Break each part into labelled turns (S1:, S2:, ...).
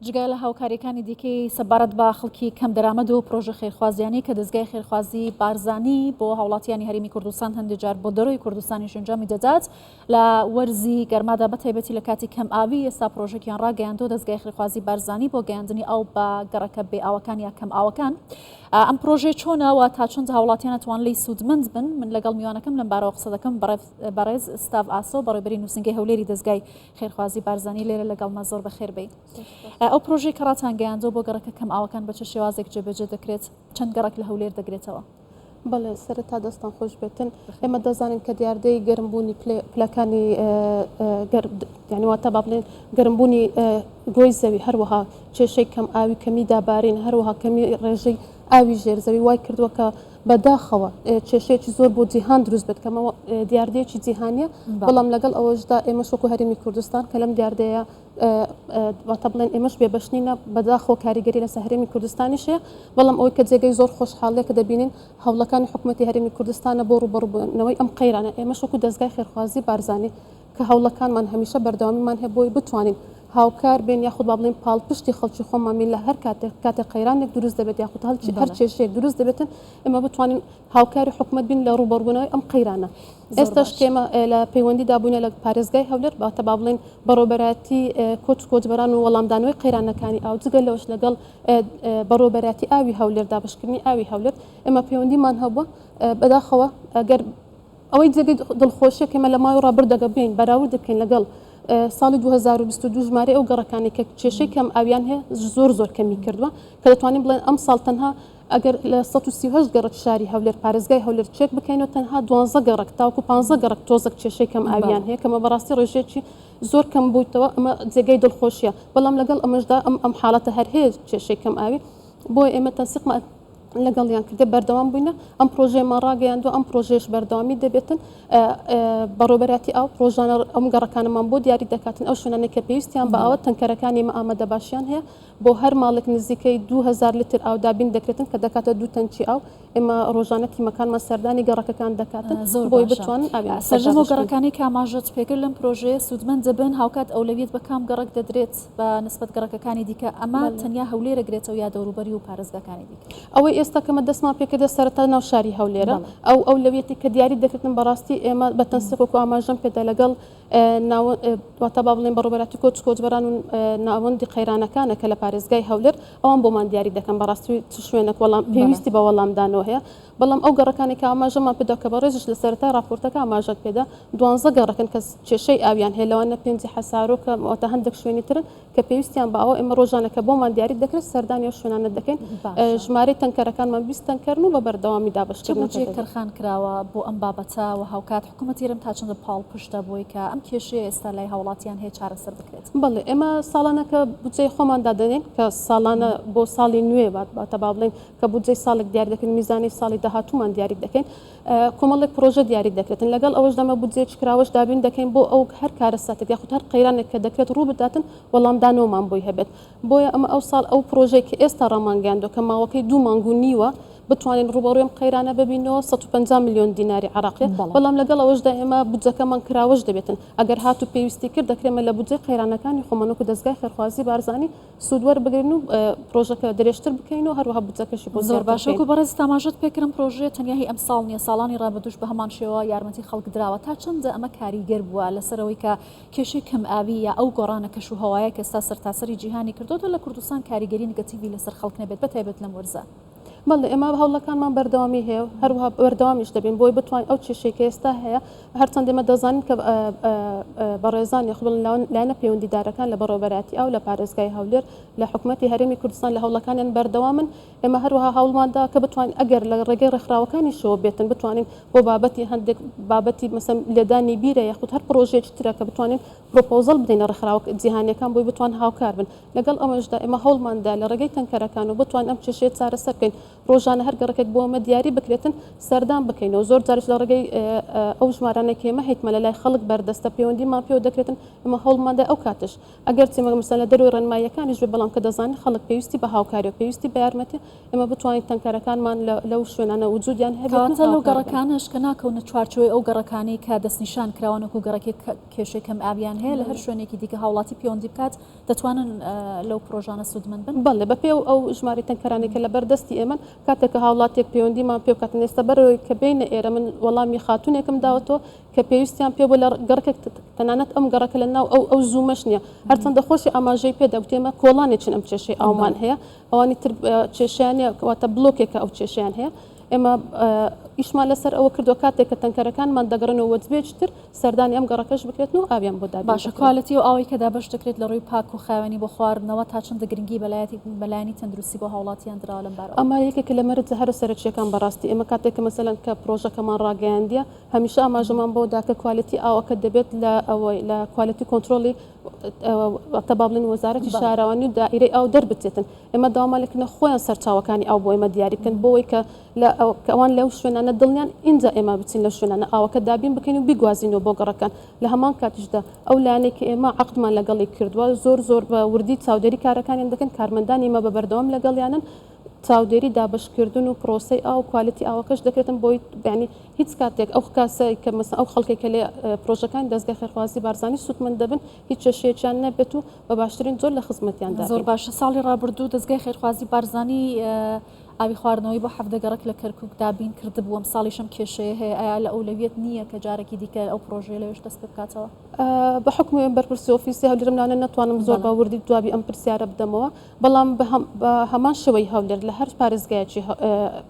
S1: جگە لە هاوکاریەکانی دیکەی سەبارەت بە خەڵکی کەمدەرامەد و پرۆژە خێرخوازیانەی کە دەزگای خێرخوازی بارزانی بۆ هاوڵاتیانی هەرێمی کوردستان هەندێک جار بۆ دەرەوەی کوردستانیش ئەنجامی دەدات لە وەرزی گەرمادا بە تایبەتی لە کاتی کەم ئاوی ئێستا پرۆژەکیان ڕاگەیاندووە دەزگای خێرخوازی بارزانی بۆ گەیاندنی ئاو بە گەڕەکە بێ ئاوەکان یا کەم ئاوەکان ئەم پرۆژەیە چۆنە و تا چەند هاوڵاتیان ئەتوان لێی سوودمەند بن من لەگەڵ میوانەکەم لەم بارەوە قسە دەکەم بەڕێز ستاف ئاسۆ بەڕێوبەری نووسینگەی هەولێری دەزگای خێرخوازی بارزانی لێرە لەگەڵمە زۆر بەخێر بێی. ئەو پرۆژەی کە ڕاتانگەیاندووە بۆ گەڕەکە کەم ئاوەکان بە چ شێوازێک جێبەجێ دەکرێت؟ چەند گەڕەک لە هەولێر دەگرێتەوە؟
S2: بەڵێ سەرەتا دەستان خۆش بێتن ئێمە دەزانین کە دیاردەی گەرمبوونی پلەکانی یعنی واتە با بڵێن گەرمبوونی گۆی زەوی هەروەها کێشەی کەم ئاوی کەمی دابارین هەروەها کەمی ڕێژەی ئاوی ژێر زەوی وای کردووە کە بەداخەوە کێشەیەکی زۆر بۆ جیهان دروست بێت کەمەوە دیاردەیەکی جیهانیە بەڵام لەگەڵ ئەوەشدا ئێمەش وەکو هەرێمی کوردستان کە لەم دیاردەیە واتە بڵێن ئێمەش بێبەش نینە بەداخەوە کاریگەری لەسەر هەرێمی کوردستانیش هەیە بەڵام ئەوەی کە جێگەی زۆر خۆشحاڵیە کە دەبینین هەوڵەکانی حکوومەتی هەرێمی کوردستانە بۆ ڕووبەڕووبوونەوەی ئەم قەیرانە ئێمەش وەکو دەزگای خێرخوازی بارزانی کە هەوڵەکانمان هەمیشە بەردەوامیمان هەیە بۆی بتوانین هاوکار بین یاخود با بڵێین پاڵپشتی خەڵکی خۆمان بین لە هەر کاتێک کاتێک قەیرانێک دروست دەبێت یاخود هەر کێشەیەک دروست دەبێتن ئێمە بتوانین هاوکاری حکومەت بین لە ڕووبەڕووبوونەوەی ئەم قەیرانە. ئێستاش کە ئێمە لە پەیوەندیدا بووینە لە پارێزگای هەولێر واتە با بڵێین بەڕێوەبەرایەتی کۆچ و کۆچبەران و وەڵامدانەوەی قەیرانەکانی ئاو جگە لەوەش لەگەڵ بەڕێوەبەرایەتی ئاوی هەولێر دابەشکردنی ئاوی هەولێر ئێمە پەیوەندیمان هەبووە بەداخەوە ئەگەر ئەوەی جێگەی دڵخۆشیە کە ئێمە لە ماوەی ڕابردوودا گەر بێین بەراورد بکەین لەگەڵ ساڵی 2022 ژمارەی ئەو گەڕەکانەی کە کێشەی کەم ئاویان هەیە زۆر زۆر کەمی کردووە کە دەتوانین بڵێن ئەمساڵ تەنها ئەگەر لە 138 گەڕەک شاری هەولێر پارێزگای هەولێر چێک بکەینەوە تەنها دوانزە گەڕەک تاوەکو پانزە گەڕەک تۆزەک کێشەی کەم ئاویان هەیە کەمە بەڕاستی ڕێژەیەکی زۆر کەم بوویتەوە ئەمە جێگەی دڵخۆشیە بەڵام لەگەڵ ئەمەشدا ئەم ئەم حاڵەتە هەر هەیە کێشەی کەم ئاوی بۆیە ئێمە تەنسیقمان لەگەڵیان کردە بەردەوام بووینە ئەم پرۆژەیەمان ڕاگەیاندووە ئەم پرۆژەیەش بەردەوامی دەبێتن بەڕێوەبەرایەتی ئاو ڕۆژانە ئەم گەڕەکانەمان بۆ دیاری دەکاتن ئەو شوێنانەی کە پێویستیان بە ئاوە تەنکەرەکانی ئێمە ئامادەباشیان هەیە بۆ هەر ماڵێک نزیکەی 2000 لیتر ئاو دابین دەکرێتن کە دەکاتە دوو تەنکی ئاو ئێمە ڕۆژانە تیمەکانمان سەردانی گەڕەکەکان دەکاتن
S1: زۆر
S2: بۆی
S1: باشە
S2: بتوانن ئاویان لەسەر
S1: سەرجەم ئەو
S2: دابەش بکەن.
S1: گەڕەکانەی کە ئاماژەت پێکرد لەم پرۆژەیە سوودمەند دەبن هاوکات ئەولەویەت بە کام گەڕەک دەدرێت بە نسبەت گەڕەکەکانی دیکە ئەمە
S2: بەڵێ.
S1: تەنیا هەولێر ئەگرێتەوە یا دەوروبەری و پارێزگاکانی دیکە؟
S2: ئەوەی ئێستا کە مە دەستمان پێکردە سەرەتا ناو شاری هەولێرە
S1: بەڵێ.
S2: ئەو ئەولەویەتی کە دیاری دەکردن بەڕاستی ئێمە بە تەنسیق وەکو ئاماژەم پێدا لەگەڵ واتە با بڵێین بەڕێوەبەرایەتی کۆچ کۆچبەران و ناوەندی قەیرانەکانە کە لە پارێزگای هەولێر ئەوان بۆمان دیاری دەکەن بەڕاستی چ شوێنێک وەڵام پێویستی بە وەڵامدانەوە هەیە بەڵام ئەو گەڕەکانی کە ئاماژەمان پێدا کە بەڕێزیش لە سەرەتای راپۆرتەکە ئاماژەت پێدا دوانزە گەڕەکن کە کێشەی ئاویان هەیە لەوانە پێنجی حەسارۆکە واتە هەندێک شوێنی ترن کە پێویستیان بە ئاوە ئێمە ڕۆژانە کە بۆمان دیاری دەکرێت سەردانی ئەو شوێنانە دەکەین ژمارەی تەنکەرەکانمان 20 تەنکەرن و بە بەردەوامی
S1: چ
S2: دابەشکردنەکە
S1: بودجەیەک
S2: دەبێت.
S1: تەرخان کراوە بۆ ئەم بابەتە و هاوکات حکوومەتی هەرێم تا چەندە پاڵپشتە بۆی کە ئەم کێشەیە ئێستا لای هاوڵاتیان هەیە چارەسەر بکرێت؟
S2: بەڵێ ئێمە ساڵانە کە بودجەی خۆمان دادەنێین کە ساڵانە بۆ ساڵی نوێ واتە با بڵێین کە بودجەی ساڵێک دیاری دەکەین میزانیەی ساڵی داهاتوومان دیاری دەکەین کۆمەڵێک پرۆژە دیاری دەکرێتن لەگەڵ ئەوەشدا ئێمە بودجەیەکی کراوەش دابین دەکەین بۆ ئەو هەر کارەساتێک یاخود هەر قەیرانێک کە دەکرێت ڕوو بداتن وەڵامدانەوەمان بۆی هەبێت بۆیە ئەمە ئەو ساڵ ئەو پرۆژەی کە ئێستا ڕامانگەیاندووە کە ماوەکەی دوو مانگ و نیوە بتوانین ڕووبەڕووی ئەم قەیرانە ببینەوە 150 ملیۆن دیناری عێراقیە بەڵام لەگەڵ ئەوەشدا ئێمە بودجەکەمان کراوەش دەبێتن ئەگەر هاتوو پێویستی کرد دەکرێت ئێمە لە بودجەی قەیرانەکانی خۆمان وەکو دەزگای خێرخوازی بارزانی سوود وەربگرین و پرۆژەکە درێژتر بکەین و هەروەها بودجەکەشی بۆ
S1: زۆر
S2: زیاتر
S1: باشە
S2: بکەین.
S1: وەکو بەڕێزت ئاماژەت پێکرد ئەم پرۆژەیە تەنیا هی ئەمساڵ نییە ساڵانی ڕابردووش بە هەمان شێوە یارمەتی خەڵک دراوە تا چەندە ئەمە کاریگەر بووە لەسەر ئەوەی کە کێشەی کەمئاوی یا ئەو گۆڕانە کەش و هەوایە کە ئێستا سەرتاسەری جیهانی کردۆتە لە کوردستان کاریگەری نگەتیڤی لەسەر خەڵک نەبێت بە تایبەت لەم وەرزە؟
S2: بەڵێ ئێمە هەوڵەکانمان بەردەوامی هەیە و هەروەها بەردەوامیش دەبین بۆی بتوانین ئەو کێشەی کە ئێستا هەیە هەرچەند ئێمە دەزانین کە بەڕێزان یاخود بڵێن لایەنە پەیوەندیدارەکان لە بەڕێوەبەرایەتی ئاو لە پارێزگای هەولێر لە حکومەتی هەرێمی کوردستان لە هەوڵەکانیان بەردەوامن ئێمە هەروەها هەوڵماندا کە بتوانین ئەگەر لە ڕێگەی ڕێکخراوەکانیشەوە بێتن بتوانین بۆ بابەتی هەندێک بابەتی مەسەن لێدانی بیرە یاخود هەر پرۆژەیەکی ترە کە بتوانین پرۆپۆزەڵ بدەینە ڕێکخراوە جیهانیەکان بۆی بتوان هاوکار بن لەگەڵ ئەوەشدا ئێمە هەوڵماندا لە ڕێگەی تەنکەرەکان و بتوانین ئەم کێشەیە چارەسەر بکەین. ڕۆژانە هەر گەڕەکێک بۆ ئێمە دیاری بکرێتن سەردان بکەینەوە زۆر جاریش لە ڕێگەی ئەو ژمارانەی کە ئێمە هەیتمە لە لای خەڵک بەردەستە پەیوەندیمان پێوە دەکرێتن ئێمە هەوڵماندا ئەو کاتەش ئەگەرچی مەسەلەن لە دەرەوەی ڕێنماییەکانیش بێت بەڵام کە دەزانین خەڵک پێویستی بە هاوکاری و پێویستی بە یارمەتیە ئێمە بتوانین تەنکەرەکانمان لەو شوێنانە وجودیان هەبێت و
S1: کەواتە لەو
S2: هاوکار بن.
S1: گەڕەکانەش کە ناکەونە چوارچێوەی ئەو گەڕەکانەی کە دەستنیشان کراون وەکو گەڕەکێک کە کێشەی کەم ئاویان هەیە لە هەر شوێنێکی دیکە هاوڵاتی پەیوەندی بکات دەتوانن لەو پڕۆژانە سوودمەند بن؟
S2: بەڵێ بەپێی ئەو ژمارەی تەنکەرانەی کە لەبەر دەستی ئێمەن کاتێک کە هاوڵاتیەک پەیوەندیمان پێ بکاتن ئێستا بەرەوەی کە بێینە ئێرە من وەڵامی خاتوونێکم داوەتەوە کە پێویستیان پێ بووە لە گەڕەکێک تەنانەت ئەم گەڕەکە لە ناو ئەو ئەو زوومەش نییە هەرچەندە خۆشی ئاماژەی پێدا گوتی ئێمە کۆڵانێکین ئەم کێشەی ئاومان هەیە ئەوانی تر کێشەیان نییە واتە بلۆکێکە ئەو کێشەیان هەیە ئێمە ئیشمان لەسەر ئەوە کردووە کاتێک کە تەنکەرەکانمان دەگەڕێنەوە وەجبێکی تر سەردانی ئەم گەڕەکەش بکرێتن و ئاویان بۆ دابین
S1: باشە
S2: بکرێت.
S1: کوالێتی ئەو ئاوەی کە دابەش دەکرێت لە ڕووی پاک و خاوێنی بۆ خواردنەوە تا چەندە گرنگی بە لایەنی تەندروستی بۆ هاوڵاتیان دراوە لەم بارەوە؟
S2: ئەمە یەکێکە لە مەرجە هەرە سەرەکییەکان بەڕاستی ئێمە کاتێک کە مەسەلەن کە پرۆژەکەمان ڕاگەیاندیە هەمیشە ئاماژەمان بەوە دا کە کوالێتی ئاوەکە دەبێت لە ئەوەی لە quality control ی واتە با بڵێین وەزارەتی شارەوانی و دائیرەی ئاو دەربچێتن ئێمە داوامان لێکردن خۆیان سەرچاوەکانی ئاو بۆ ئێمە دیاری بکەن بۆ ئەوەی کە لە کە ئەوان لەو شوێنانە دڵنیان ئینجا ئێمە بچین لەو شوێنانە ئاوەکە دابین بکەین و بیگوازینەوە بۆ گەڕەکان لە هەمان کاتیشدا ئەو لایەنەی کە ئێمە عەقدمان لەگەڵی کردووە زۆر زۆر بە وردی چاودێری کارەکانیان دەکەن کارمەندانی ئێمە بە بەردەوام لەگەڵیانن چاودێری دابەشکردن و پرۆسەی ئاو و کوالێتی ئاوەکەش دەکرێتن بۆی یانی هیچ کاتێک ئەو کاسەی کە مەسەن ئەو خەڵکێک کە لە پرۆژەکانی دەزگای خێرخوازی بارزانی سوودمەند دەبن هیچ کێشەیەکیان نەبێت و بە باشترین جۆر لە خزمەتیاندا
S1: زۆر
S2: بین.
S1: باشە ساڵی ڕابردوو دەزگای خێرخوازی بارزانی ئاوی خواردنەوەی بۆ 17 گەڕەک لە کەرکوک دابین کردبوو ئەمساڵیش ئەم کێشەیە هەیە ئایا لە ئەولەویەت نییە کە جارێکی دیکە ئەو پرۆژەیە لەوێش دەست پێ بکاتەوە؟
S2: بە حوکمی بەرپرسی ئۆفیسی هەولێرم لەوانەیە نەتوانم زۆر بە وردی جوابی ئەم پرسیارە بدەمەوە بەڵام بە هەمان شێوەی هەولێر لە هەر پارێزگایەکی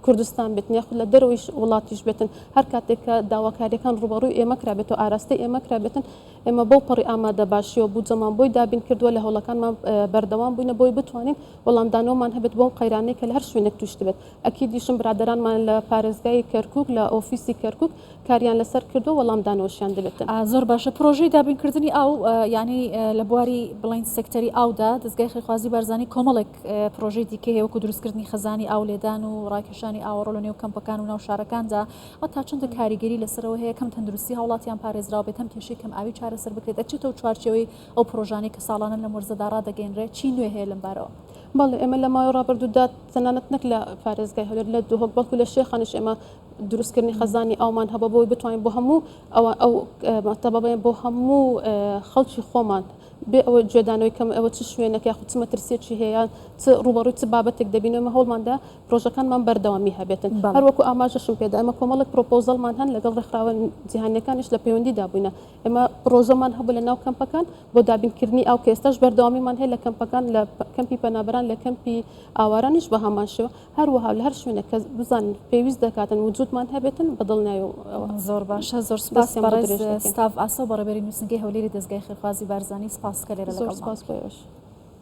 S2: کوردستان بێتن یاخود لە دەرەوەی وڵاتیش بێتن هەر کاتێک کە داواکاریەکان ڕووبەڕووی ئێمە کرابێت و ئاراستەی ئێمە کرابێتن ئێمە بەو پەڕی ئامادەباشیەوە بودجەمان بۆی دابین کردووە لە هەوڵەکانمان بەردەوام بووینە بۆی بتوانین وەڵامدانەوەمان هەبێت بۆم قەیرانەی کە لە هەر شوێنێک تووش دەبێت ئەکیدیشم برادەرانمان لە پارێزگای کەرکوک لە ئۆفیسی کەرکوک کاریان لەسەر کردووە وەڵامدانەوەشیان دەبێتن.
S1: زۆر باشە پرۆژەی دابینکردنی ئاو یانی لە بواری بڵێین سێکتەری ئاودا دەزگای خێرخوازی بارزانی کۆمەڵێک پرۆژەی دیکەی هەیە وەکو دروستکردنی خەزانی ئاو لێدان و ڕاکێشانی ئاوەڕۆ لە نێو کەمپەکان و ناو شارەکاندا و تا چەندە کاریگەری لەسەرەوە هەیە کەم تەندروستی هاوڵاتیان پارێزراو بێت هەم کێشەی کەم ئاوی چارەسەر بکرێت ئەچێتەوە چوارچێوەی ئەو پرۆژانەی کە ساڵانە لەم وەرزەدا ڕادەگەیەنرێت چی نوێ هەیە لەم بارەوە؟
S2: بەڵێ ئێمە لە ماوەی ڕابردوودا تەنانەت نەک لە پارێزگای هەولێر لە دهۆک بەڵکو لە شێخانیش ئێمە دروستکردنی خەزانی ئاومان هەبوو بۆی بتوانین بۆ هەموو ئەوە ئەو تەبەبێن بۆ هەموو خەڵکی خۆمان بێ ئەوە گوێدانەوەی کەم ئەوە چ شوێنێک یاخود چ مەترسیەکی هەیە چ ڕووبەڕووی چ بابەتێک دەبینەوە ئێمە هەوڵماندا پرۆژەکانمان بەردەوامی هەبێتن هەروەکو ئاماژەشم پێدا ئێمە کۆمەڵێک پرۆپۆزەڵمان هەن لەگەڵ ڕێکخراوە جیهانیەکانیش لە پەیوەندیدا بووینە ئێمە پرۆژەمان هەبوو لە ناو کەمپەکان بۆ دابینکردنی ئاو کە ئێستاش بەردەوامیمان هەیە لە کەمپەکان لە کەمپی پەنابەران لە کەمپی ئاوارانیش بە هەمان شێوە هەروەها لە هەر شوێنێک کە بزانین پێویست دەکاتن وجودمان هەبێتن بە دڵنیایەوە
S1: زۆر باشە زۆر سپاس
S2: دەستیان بۆ
S1: بەڕێز
S2: درێژ دەکەین.
S1: ستاف ئاسۆ بەڕێوەبەری نووسینگەی هەولێری دەزگای خێرخوازی بارزانی سپاس کە لێرە
S2: زۆر
S1: لەگەڵمان
S2: سپاس
S1: بووی.
S2: بۆ ئێوەش.